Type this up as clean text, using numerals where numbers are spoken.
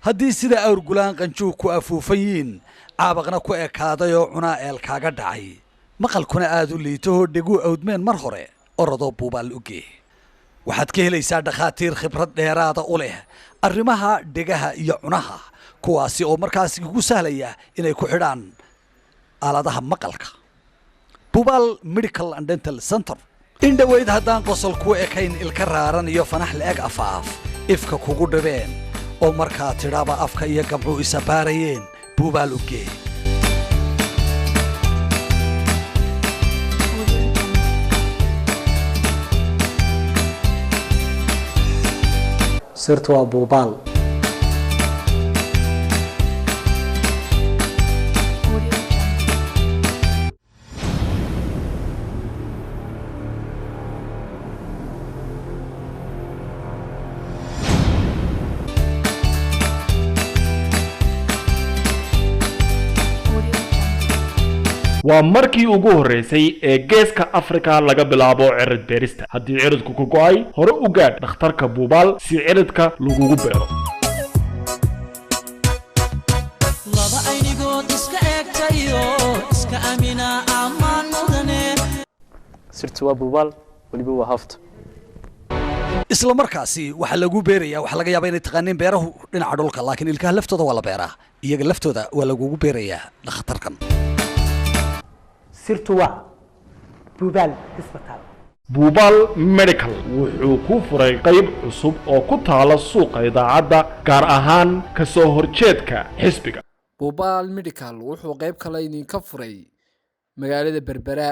Haddii sida awrgulaan qanjuug ku afuufan yihiin, caabaqna ku ekaaday oo cunaa eel kaaga dhacay, maqalkuna aad u liitahoo dheguu awdmeen mar hore, orodoo Buubaal u gee. Waxaad ka helaysaa dhakhaatiir khibrad dheeraada u leh arrimaha dhegaha iyo cunaha, kuwaasi oo markaasi kugu sahlaya inay ku xidhaan aaladaha maqalka. Buubaal Medical and Dental Center. In dhoweyd haddaan qosol ku ekayn, ilka raaran iyo fanax la-eg afaaf ifka kugu dhibeen, oo markaa tidhaaba afka iyo gabcuu isabaarayeen, Buubaal u gee. Audio Jungle. Sirtu waa Buubaal. Audio Jungle. Audio Jungle. Waa markii ugu horreysay ee Geeska Afrika laga bilaabo cirid beerista. Haddii ciridku ku go'ay, hore u gaadh dhakhtarka Buubaal si ciridka lagugu beero. Laba aynigood iska eegtayo, iska amina ammaan mudane. Sirtu waa Buubaal, weliba waa hafta. Isla markaasi waxaa lagu beerayaa, waxaa laga yaabaa inay taqaaniin beerahu dhinaca dhulka, laakiin ilkaha laftooda waa la beeraa. Iyaga laftooda waa lagugu beerayaa dhakhtarkan. Sirtu waa Buubaal Cisbitaal. Buubaal Medical wuxuu kuu furay qayb cusub oo ku taala Suuqa Idaacadda, gaar ahaan ka soo horjeedka xisbiga. Buubaal Medical wuxuu qayb kale idinka furay magaalada Berbera.